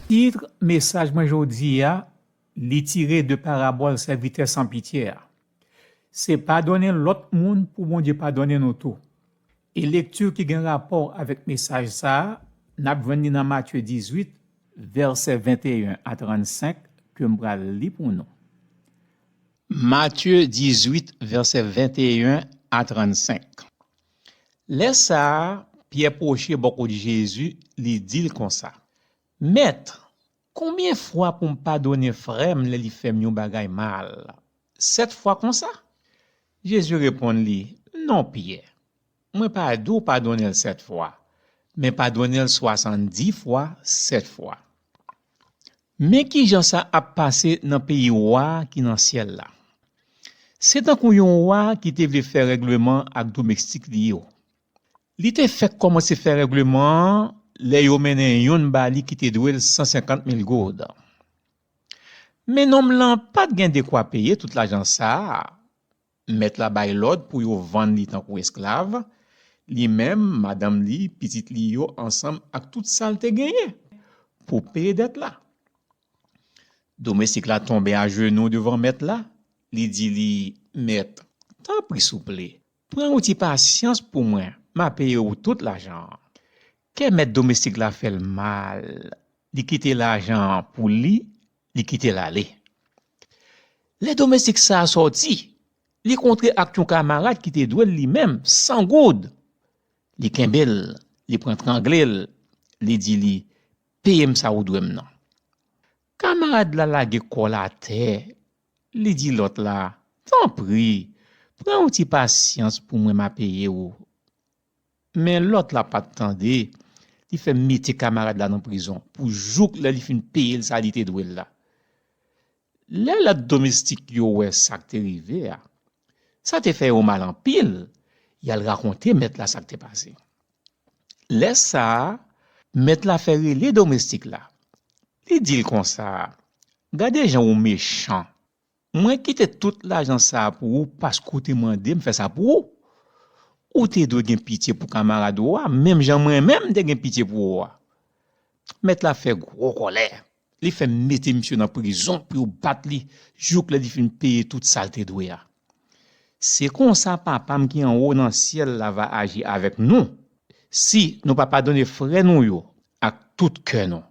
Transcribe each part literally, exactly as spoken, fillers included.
Tit mesaj mwen jodi a, li tire de parabòl sèvitè san pitye a. Se padone lòt moun pou Bondye padone nou tou. E lekti ki gen rapò avèk mesaj sa a, n ap jwenn li nan Matye dizuit, vèsè venteyen a trannsenk, ke m pral li pou nou. Matye dizuit, vèsè venteyen a trannsenk. Lè sa a, Pyè pwoche bò kot Jezi, li di l konsa, Mèt, konbyen fwa pou m padone frè m lè li fè m yon bagay mal? Sèt fwa konsa? Jezi reponn li, Non, Pyè, mwen pa di w padone l sèt fwa, men padone l swasanndis fwa sèt fwa. Men ki jan sa ap pase nan peyi Wa a ki nan syèl la. Se tankou yon wa ki te vle fè règleman ak domestik li yo. Li te fèk kòmanse fè règleman an lè yo mennen yonn ba li ki te dwe l san senkant mil goud. Men nonm lan pa t gen dekwa peye tout lajan sa a. Mèt la bay lòd pou yo vann li tankou esklav, li menm, madanm li, pitit li yo ansanm ak tout sa l te genyen, pou peye dèt la. Domestik la tonbe ajenou devan mèt la, li di li, Mèt, tanpri souple, pran yon ti pasyans pou mwen, m a peye w tout lajan an. Kè mèt domestik la fè l mal, li kite lajan an pou li, li kite l ale. Lè domestik sa a sòti, li kontre ak yon kamarad ki te dwe l li menm san goud. Li kenbe l, li pran trangle l, li di li, Peye m sa ou dwe m nan. Kamarad la lage kò l atè, li di lòt la, Tanpri, pran yon ti pasyans pou mwen, m a peye w. Men lòt la pa t tande, li fè mete kamarad la nan prizon pou jouk lè li fin peye l sa li te dwe l la. Lè lòt domestik yo wè sa k te rive a, sa te fè yo mal anpil, y al rakonte mèt la sa k te pase. Lè sa a, mèt la fè rele domestik la. Li di l konsa, Gade jan ou mechan. Mwen kite tout lajan sa a pou ou paske w te mande m fè sa pou ou. Ou te dwe gen pitye pou kamarad ou a, menm jan mwen menm m te gen pitye pou ou a. Mèt la fè gwo kòlè. Li fè mete misye nan prizon pou yo bat li jouk lè li fin peye tout sa l te dwe a. Se konsa Papa m ki anwo nan syèl la va aji avèk nou, si nou pa padone frè nou yo ak tout kè nou.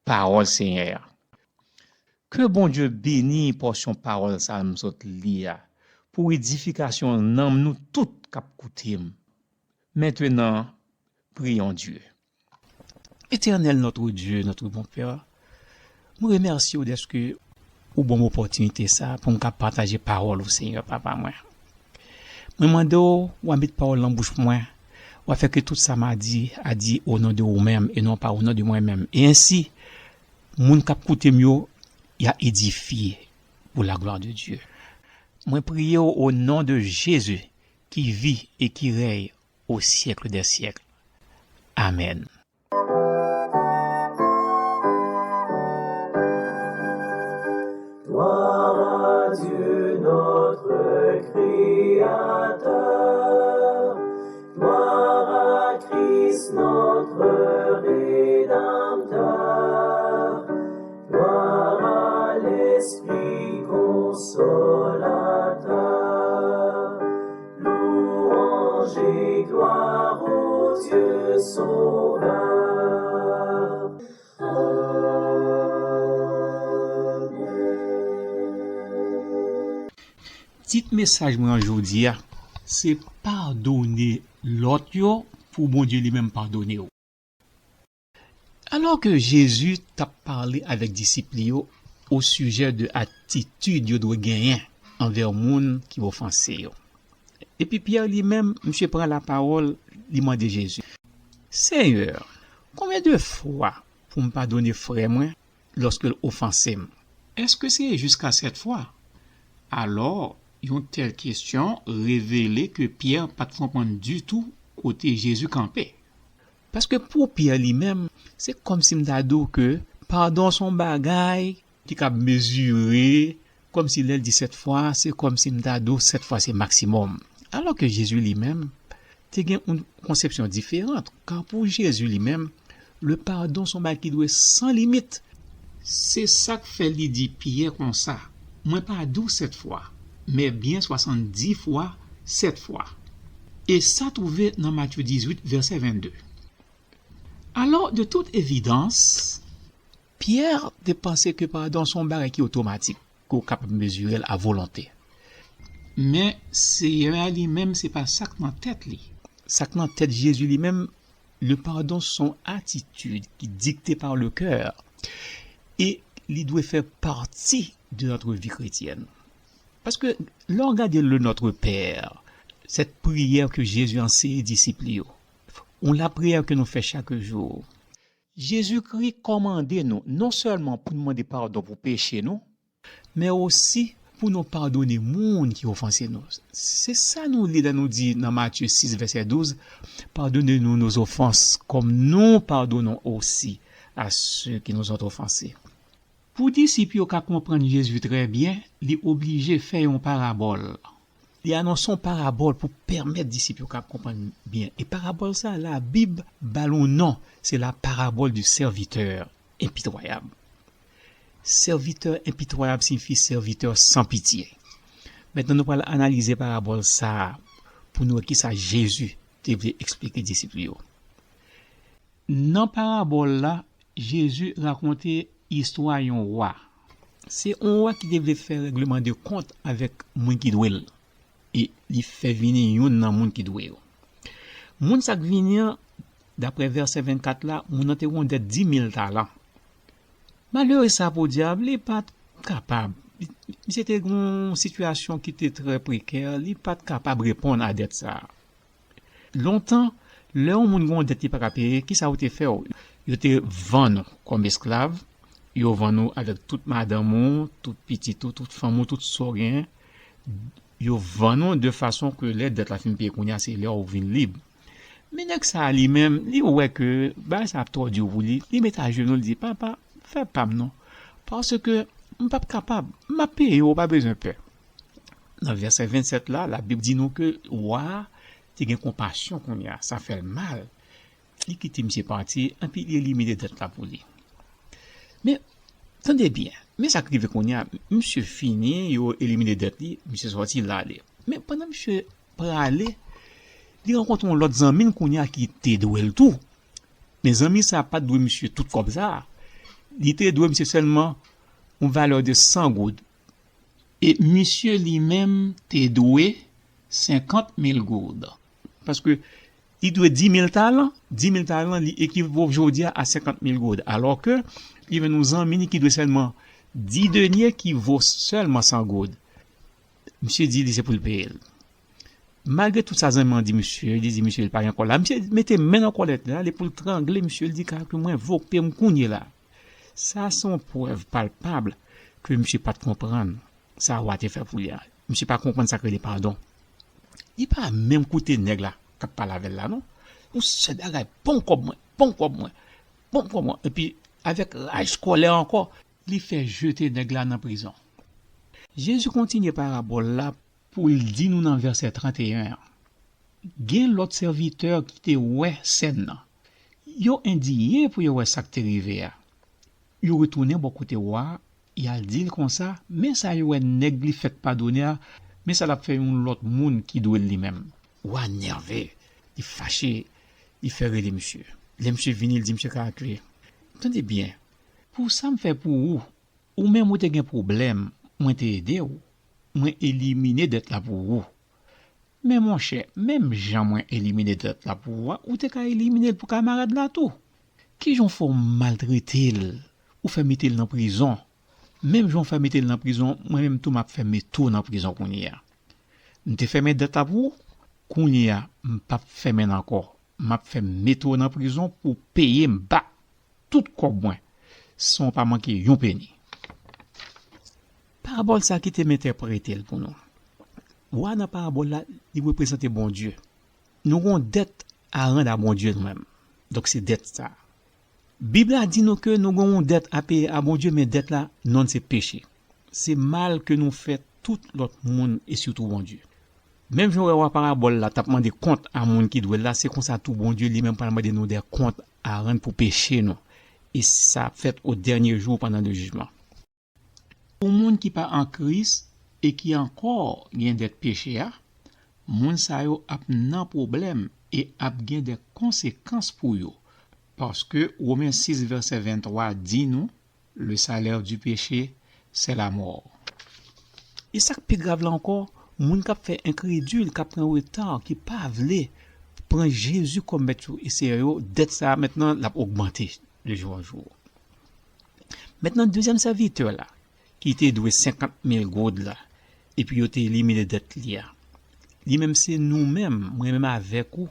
Pawòl Senyè a. Ke Bondye beni pòsyon pawòl sa a m sot li a, pou edifikasyon nanm nou tout k ap koute m. Maintenant, prions Dieu. Éternel notre Dieu, notre bon Père, mwen remèsye w dèske ou ban m opòtinite sa pou m ka pataje pawòl ou, Senyè, Papa mwen. Mwen mande w, w a met pawòl nan bouch mwen, w a fè ke tout sa m a di, a di o non de ou menm e non pa o non de mwen menm. E ensi, moun k ap koute m yo, y a edifye pour la gloire de Dieu. Mwen priye w o non de Jezi ki vi e ki rèy au siècle des siècles. Amen. Gloire à Dieu, notre Créateur. Gloire à Christ, notre Rédempteur. Gloire à l'Esprit Consolateur. Louange et gloire au Dieu Sauveur. Amen. Tit mesaj mwen an jodi a, se padone lòt yo pou Bondye li menm padone w. Alò ke Jezi t ap pale avèk disip li yo osijè de atitid yo dwe genyen anvè moun ki ofanse yo. Epi Pyè li menm, misye pran lapawòl, li mande Jezi, Senyè, konbyen de fwa pou m padone frè mwen lòske l ofanse m? Èske se jiska sèt fwa? Alò, yon tèl kesyon revele ke Pyè pa t konprann ditou kote Jezi kanpe. Paske pou Pyè li menm, se kòmsi m ta di w ke padon se yon bagay ki kab mezire, kòmsi lè l di sèt fwa, se kòmsi m ta di w sèt fwa se maksimòm. Alò ke Jezi li menm te gen yon konsepsyon diferan. Kan pou Jezi li menm, le pardon se yon bagay ki dwe san limit. Se sa k fè li di Pyè konsa, mwen pa di w sèt fwa, men byen swasanndis fwa sèt fwa. E sa twouve nan Matye dizuit, vèsè vennde. Alò, de tout evidans, Pyè te panse ke padon se yon bagay ki otomatik, ke w kapab mezire l a volonte. Men, Seyè a li menm, se pa sa k nan tèt li. Sa k nan tèt Jezi li menm, le pardon se yon atitid ki dikte pa le kè e li dwe fè pati de notre vie chrétienne. Paske lè w gade le Notre Père, cette prière que Jésus enseigne disip li yo, yon lapriyè ke nou fè chak jou. Jezikri kòmande nou non sèlman pou nou mande padon pou peche nou, men osi pou nou padone moun ki ofanse nou. Se sa nou li lè nou di nan Matye sis, vèsè douz, pardonnez-nous nos offenses, comme nous pardonnons aussi à ceux qui nous ont offensés. Pou disip yo ka konprann Jezi trè byen, li oblije fè yon parabòl. Li anonse yon parabòl pou pèmèt disip yo ka konprann byen. E parabòl sa, Labib ba l yon non, se la parabòl du serviteur impitoyable. Serviteur impitoyable siyifi serviteur sans pitié. Mentnan, nou pral analize parabòl sa a pou nou wè kisa Jezi te vle eksplike disip li yo. Nan parabòl la, Jezi rakonte istwa yon wa. Se yon wa ki te vle fè règleman de kont avèk moun ki dwe l. E li fè vini youn nan moun ki dwe yo. Moun sa k vini an, daprè vèsè vennkat la, moun nan te gen yon dèt dimil talan. Malere sa, podyab, li pa t kapab. Misye te gen yon sitiyasyon ki te trè prekè, li pa t kapab reponn a dèt sa a. Lontan, lè yon moun gen yon dèt li pa ka peye, kisa yo te fè w? Yo te vann ou kòm esklav, yo vann ou avèk tout madanm ou, tout pitit ou, tout fanm ou, tout sa w genyen. Yo vann ou de fason ke lè dèt la fin peye kounye a, se lè w vin lib. Men nèg sa a li menm, li wè ke bagay sa ap twò di pou li, li met ajenou, li di, "Papa, fè pa m non. Paske m p ap kapab, m ap peye w, ou pa bezwen pè." Nan vèsè vennsèt la, Labib di nou ke wa a te gen konpasyon kounye a, sa fè l mal. Li kite misye pati, epi li elimine dèt la pou li. Men, tande byen, men sa k rive kounye a, misye fini, yo elimine dèt li, misye sòti, l ale. Men pandan misye prale, li rankontre yon lòt zanmi l kounye a ki te dwe l tou. Men zanmi sa a pa t dwe misye tout kòb sa a. Li te dwe misye sèlman yon valè de san goud. E misye li menm te dwe senkant mil goud. Paske li dwe dimil talan, dimil talan li ekivo jodi a a senkant mil goud. Alò ke li jwenn yon zanmi li ki dwe sèlman dis denye ki vo sèlman san goud. Misye di li se pou l peye l. Malgre tout sa zanmi an di misye, li di misye li pa gen kòb la. Misye mete men nan kòlèt li, li pou l trangle misye, li di, "Ka ke mwen, vo peye m kounye la." Sa se yon prèv palpab ke misye pa t konprann sa wa te fè pou li a. Misye pa konprann sa k rele padon. Li pa menm koute nèg la k ap pale avè l la non. Yon sèl bagay, "Ban m kòb mwen, ban m kòb mwen, ban m kòb mwen." Epi, avèk raj, kòlè ankò, li fè jete nèg la nan prizon. Jezi kontinye parabòl la pou l di nou nan vèsè trannteyen an, gen lòt sèvitè ki te wè sèn nan. Yo endiye pou yo wè sa k te rive a. Yo retounen bò kote wa a, y al di l konsa, men sa yo wè nèg li fèk padone a, men sa l ap fè yon lòt moun ki dwe l li menm. Wa nève, li fache, li fè rele misye. Lè misye vini, li di misye Karakle, "Tande byen, pou sa m fè pou ou, ou menm ou te gen pwoblèm, mwen te ede w, mwen elimine dèt la pou ou. Men monchè, menm jan mwen elimine dèt la pou ou a, ou te ka elimine l pou kamarad la tou. Kijan w fè w maltrete l, ou fè mete l nan prizon? Menm jan w fè mete l nan prizon, mwen menm tou m ap fè mete w nan prizon kounye a. M te fèmen dèt la pou ou, kounye a, m p ap fèmen l ankò. M ap fè mete w nan prizon pou w peye m bak tout kòb mwen, san w pa manke yon peni." Parabòl sa ki te m entèprete l pou nou. Wa nan parabòl la, li reprezante Bondye. Nou gen yon dèt a rann a Bondye nou menm. Donk se dèt sa. Bib la di nou ke nou gen yon dèt a peye a Bondye, men dèt la, non l se peche. Se mal ke nou fè tout lòt moun e sitou Bondye. Menm jan w wè wa parabòl la t ap mande kont a moun ki dwe l la, se konsa tou Bondye li menm pral mande nou dè kont a rann pou peche nou. E sa ap fèt o dènye jou pandan le jijman. Pou moun ki pa an Kris e ki ankò gen dèt peche a, moun sa yo ap nan pwoblèm e ap gen de konsekans pou yo, paske Women sis vèsè venntwa di nou, le salaire du péché, c'est la mort. E sa k pi grav la ankò, moun k ap fè enkredil, k ap pran reta, ki pa vle pran Jezi kòm mèt yo e seyè yo, dèt sa a mentnan l ap ogmante de jou an jou. Mentnan, dezyèm sèvitè la, ki te dwe senkant mil goud la, epi yo te elimine dèt li a. Li menm se nou menm, mwen menm avèk ou.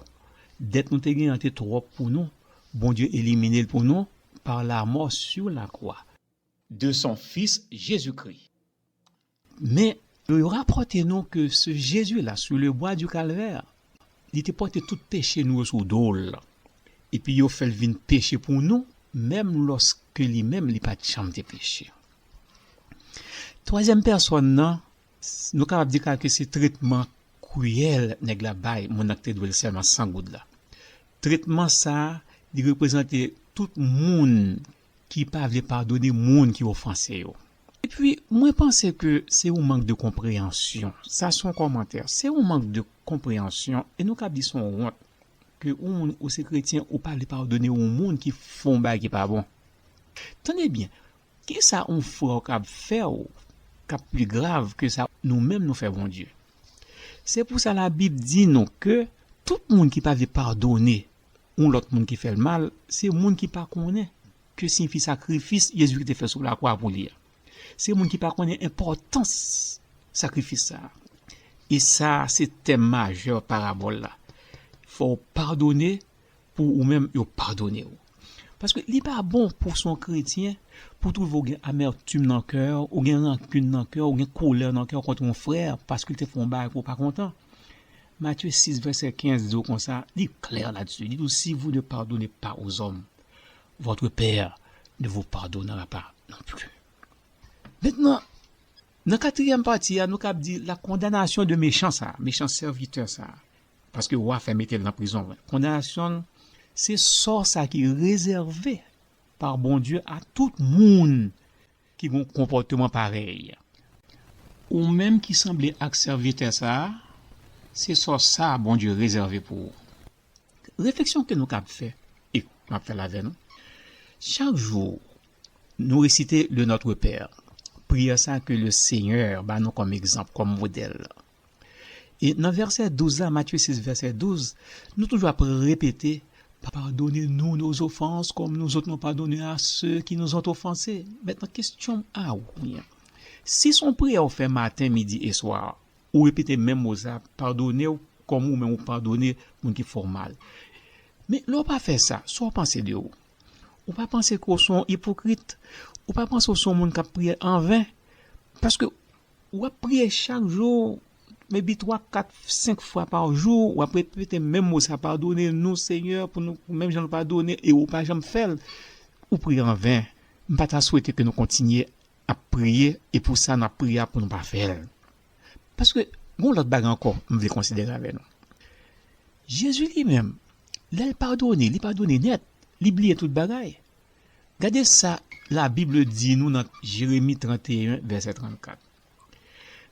Dèt nou te genyen an te twòp pou nou. Bondye elimine l pou nou par la mort sur la croix de son Fils Jésus-Christ. Men, yo rapòte nou ke se Jezi la, sou le bwa di kalvè, li te pòte tout peche nou yo sou do l. Epi yo fè l vin peche pou nou, menm lòske li menm li pa t janm te peche. Twazyèm pèsòn nan, nou kapab di ke se tretman kriyèl nèg la bay moun nan ki te dwe l sèlman san goud la. Tretman sa a, li reprezante tout moun ki pa vle padone moun ki ofanse yo. Epi, mwen panse ke se yon mank de konpreyansyon. Sa se yon kòmantè. Se yon mank de konpreyansyon e nou kab di se yon wont ke ou moun ou se kretyen ou pa vle padone yon moun ki fè yon bagay ki pa bon. Tande byen, kisa yon frè w kab fè w k ap pi grav ke sa nou menm nou fè Bondye? Se pou sa Labib di nou ke tout moun ki pa vle padone yon lòt moun ki fè l mal, se moun ki pa konnen ke siyifi sakrifis Jezi te fè sou lakwa pou li a. Se moun ki pa konnen enpòtans sakrifis sa a. E sa a se tèm majè parabòl la. Fò w padone pou ou menm yo padone w. Paske li pa bon pou se yon kretyen pou twouve w gen amètim nan kè w, ou gen rankin nan kè w, ou gen kolè nan kè w kont yon frè paske l te fè yon bagay ke w pa kontan. Matye sis vèsè kenz di w konsa, li klè ladsi. Li di w, si vous ne pardonnez pas aux hommes, votre Père ne vous pardonnera pas non plus. Mentnan, nan katriyèm pati a, nou kab di la kondanasyon de mechan sa, mechan sèvitè sa. Paske wa fè mete l nan prizon. Kondanasyon, se sò sa ki rezève pa Bondye a tout moun ki gen yon konpòteman parèy. Ou menm ki sanble ak sèvitè sa a, se sò sa a Bondye rezève pou ou. Refleksyon ke nou kab fè, e m ap fè l avè nou. Chak jou, nou resite le Notre Père. Priyè sa ke le Senyè ba nou kòm egzanp, kòm modèl. E nan vèsè douz la, Matye sis, vèsè douz, nou toujou ap repete, pardonnez-nous nos offenses comme nous autres nous pardonnons à ceux qui nous ont offensés. Mentnan, kesyon a ou kounye a. Si se yon priyè ou fè maten, midi e swa, ou repete menm mo sa, padone w kòm ou menm ou padone moun ki fè w mal. Men lè w pa fè sa, sa w panse de ou? Ou pa panse ke w se yon ipokrit? Ou pa panse w se yon moun k ap priye anven? Paske w ap priye chak jou, maybe twa, kat, senk fwa pa jou, w ap repete menm mo sa, padone nou, Senyè, pou nou, menm jan nou padone, e ou pa janm fè l. Ou priye anven. M pa ta swete ke nou kontinye ap priye, e pou sa n ap priye a pou nou pa fè l. Paske, gen yon lòt bagay ankò, m vle konsidere avè nou. Jezi li menm, lè l padone, li padone nèt, li bliye tout bagay. Gade sa Labib di nou nan Jeremi tranteyen, vèsè trannkat.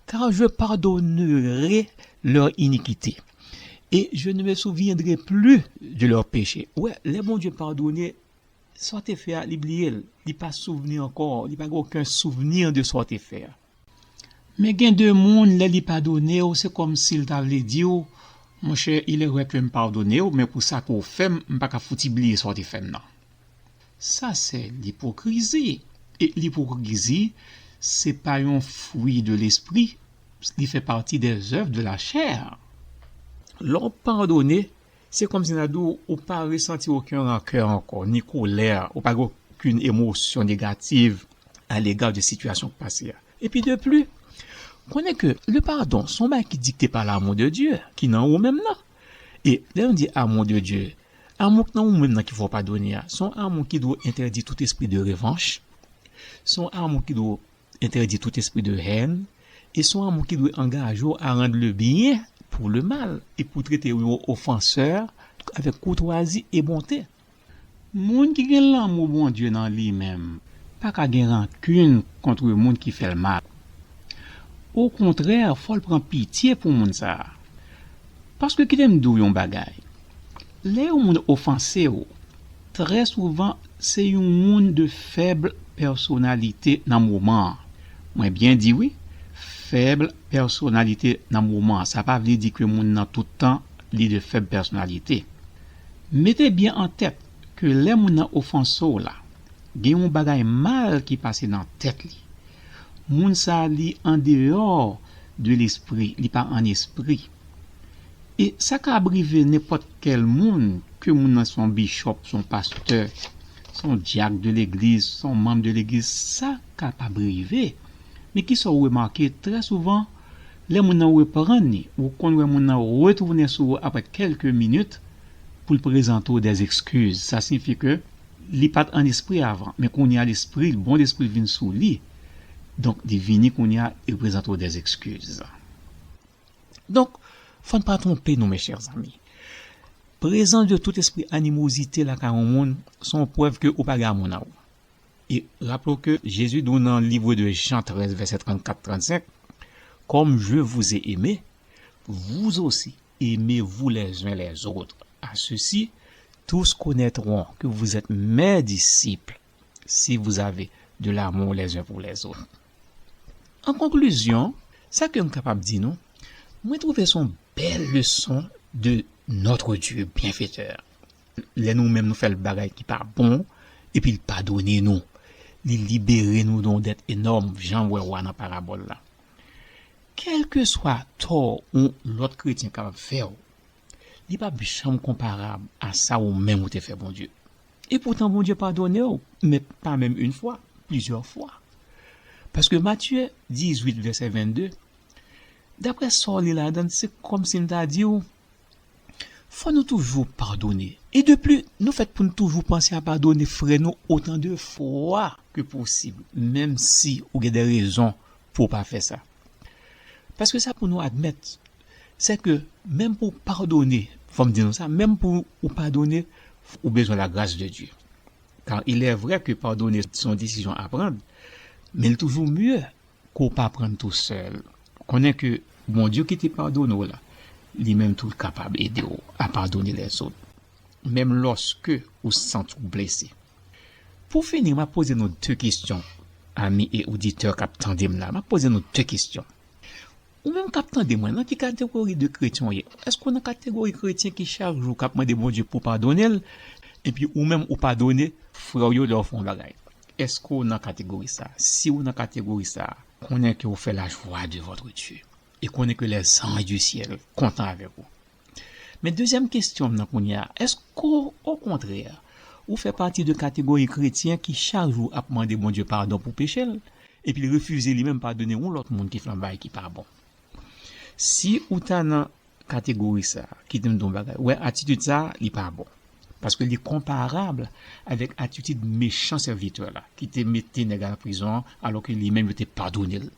Car je pardonnerai leur iniquité, et je ne me souviendrai plus de leur péché. Ou wè, lè Bondye padone, sa w te fè a, li bliye l. Li pa souvni ankò, li pa gen okenn souvni de sa w te fè a. Men gen de moun, lè li padone w, se kòmsi l ta vle di w, monchè, il est vrai ke m padone w, men pou sa ke w fè m, m pa ka fouti bliye sa w te fè m nan. Sa se lipokrizi. E lipokrizi, se pa yon fwi de lespri, li fè pati des œuvres de la chair. Lè w padone, se kòmsi n a di w, ou pa resanti okenn rankè ankò, ni kolè, ou pa gen okenn emosyon negatif alega de sitiyasyon k pase a. Epi de pli, konnen ke le pardon, se yon bagay ki dikte pa l'amour de Dieu, ki nan ou menm nan. E lè nou di amour de Dieu, amou k nan ou menm nan ki fè w padone a, se yon amou ki dwe entèdi tout espri de revanche, se yon amou ki dwe entèdi tout espri de haine, e se yon amou ki dwe angaje w a rendre le bien pour le mal, e pou trete yon ofansè avèk koutwazi e bonte. Moun ki gen lanmou Bondye nan li menm pa ka gen rankin kont moun ki fè l mal. Okontrè, fò l pran pitye pou moun sa a. Paske kite m di w yon bagay. Lè yon moun ofanse w, trè souvan se yon moun de fèb pèsonalite nan moman an. Mwen byen di wi, fèb pèsonalite nan moman an. Sa pa vle di ke moun nan tout tan li de fèb pèsonalite. Mete byen an tèt ke lè moun nan ofanse w la, gen yon bagay mal ki pase nan tèt li. Moun sa a li andeyò de lespri, li pa an espri. E sa kab rive nenpòt kèl moun, ke moun nan se yon bichòp, se yon pastè, se yon dyak de legliz, se yon manm de legliz, sa kapab rive. Men kisa w remake, trè souvan, lè moun nan reprann li, ou konn wè moun nan retounen sou ou apre kèlke minit pou l prezante w dèzekskiz. Sa siyifi ke li pa t an espri avan, men kounye a lespri, bon lespri vin sou li. Donk, li vini kounye a, li prezante w dèzekskiz. Donk, fò n pa twonpe nou, mes chers amis. Prezans de tout espri animozite lakay yon moun, se yon prèv ke ou pa gen amou nan ou. E raple w ke Jezi di w nan liv de Jan trèz, vèsè trannkat, trannsenk, Comme je vous ai aimé, vous aussi, aimez-vous les uns les autres. À ceci, tous connaîtront que vous êtes mes disciples, si vous avez de l'amour les uns pour les autres. An konklizyon, sa ke m kapab di nou, mwen twouve se yon bèl leson de notre Dieu bienfaiteur. Lè nou menm nou fè l bagay ki pa bon, epi l padone nou. Li libere nou de yon dèt enòm, jan w wè w a nan parabòl la. Kèlkeswa tò yon lòt kretyen kapab fè w, li p ap janm konparab a sa ou menm ou te fè Bondye. Epoutan, Bondye padone w, men pa menm yon fwa, plizyè fwa. Paske Matye dizuit, vèsè vennde, daprè sa w li ladan l, se kòmsi m ta di w, fò nou toujou padone. E de pli, nou fèt pou n toujou panse a padone frè nou otan de fwa ke posib, menm si ou gen de rezon pou w pa fè sa. Paske sa pou nou admèt, se ke menm pou w padone, fò m di nou sa, menm pou ou padone, ou bezwen lagras de Dye. Car il est vrai que pardonner, c'est une décision à prendre, men l toujou mye ke w pa pran l tousèl. Konnen ke Bondye ki te padone w la, li menm tou l kapab ede w a padone lèzòt, menm lòske ou santi w blese. Pou fini, m ap poze nou de kesyon, ami e oditè k ap tande m la. M ap poze nou de kesyon. Ou menm k ap tande mwen, nan ki kategori de kretyen w ye? Èske w nan kategori kretyen ki chak jou k ap mande Bondye pou padone l, epi ou menm ou padone frè w yo lè yo fè yon bagay? Èske w nan kategori sa a? Si w nan kategori sa a, konnen ke w fè la joie de votre Dieu. E konnen ke les anges du ciel kontan avèk ou. Men dezyèm kesyon m nan kounye a, èske w, okontrè, ou fè pati de kategori kretyen ki chak jou ap mande Bondye padon pou peche l, epi l refize li menm padone yon lòt moun ki fè yon bagay ki pa bon? Si ou ta nan kategori sa a, kite m di w yon bagay, wè atitid sa a, li pa bon. Paske li konparab avèk atitid mechan sèvitè la, ki te mete nèg la nan prizon an, alòske li menm yo te padone l.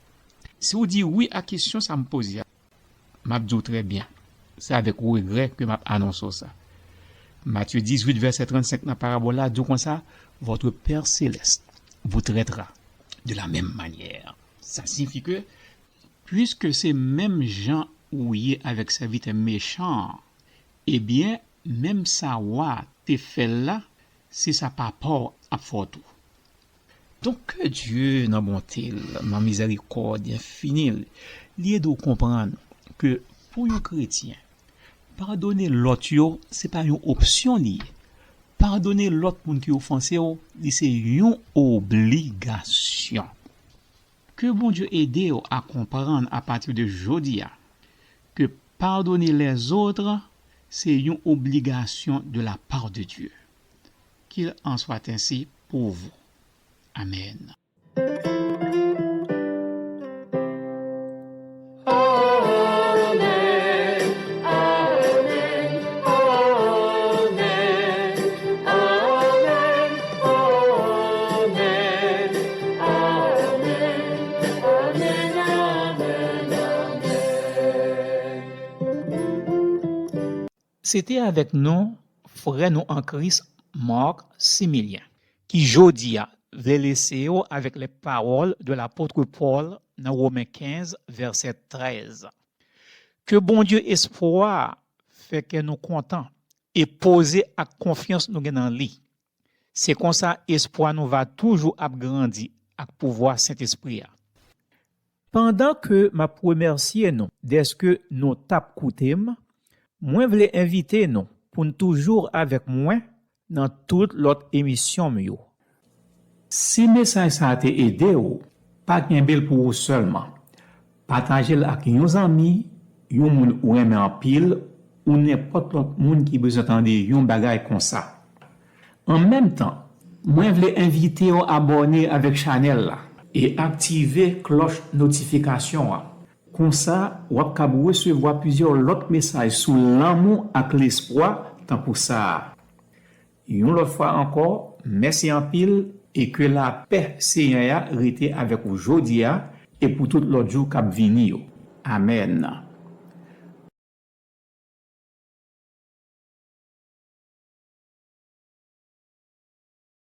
Si w di wi a kesyon sa a m poze a, m ap di w trè byen. Se avèk regrè ke m ap anonse w sa. Matye dizuit, vèsè trannsenk nan parabòl la di w konsa, votre Père céleste vous traitera de la même manière. Sa siyifi ke, piske se menm jan ou ye avèk sèvitè mechan an, ebyen, menm sa wa te fè l la, se sa papa w ap fè w tou. Donk, ke Dye, nan bonte l, nan mizèrikòd enfini l, li ede w konprann ke pou yon kretyen, padone lòt yo, se pa yon opsyon li ye. Padone lòt moun ki ofanse w, li se yon obligasyon. Ke Bondye ede w a konprann apati de jodi a ke pardonner les autres, se yon obligasyon de la part de Dieu. Qu'il en soit ainsi pour vous. Amen. Se te avèk nou, frè nou an Kris, Marc Similien, ki jodi a vle lese w avèk les paroles de l'apôtre Paul nan Women kenz, vèsè trèz. Ke Bondye espwa fè kè nou kontan e poze ak konfyans nou gen nan li. Se konsa espwa nou va toujou ap grandi ak pouvwa Sentespri a. Pandan ke m ap remèsye nou dèske nou t ap koute m, mwen vle envite nou pou n toujou avèk mwen nan tout lòt emisyon m yo. Si mesaj sa a te ede w, pa kenbe l pou ou sèlman. Pataje l ak yon zanmi, yon moun ou renmen anpil, ou nenpòt lòt moun ki bezwen tande yon bagay konsa. An menm tan, mwen vle envite w abòne avèk chanèl la e aktive klòch notifikasyon an. Konsa, w ap kab resevwa plizyè lòt mesaj sou lanmou ak lespwa tankou sa a. Yon lòt fwa ankò, mèsi anpil e ke lapè Senyè a rete avèk ou jodi a e pou tout lòt jou k ap vini yo. Amèn.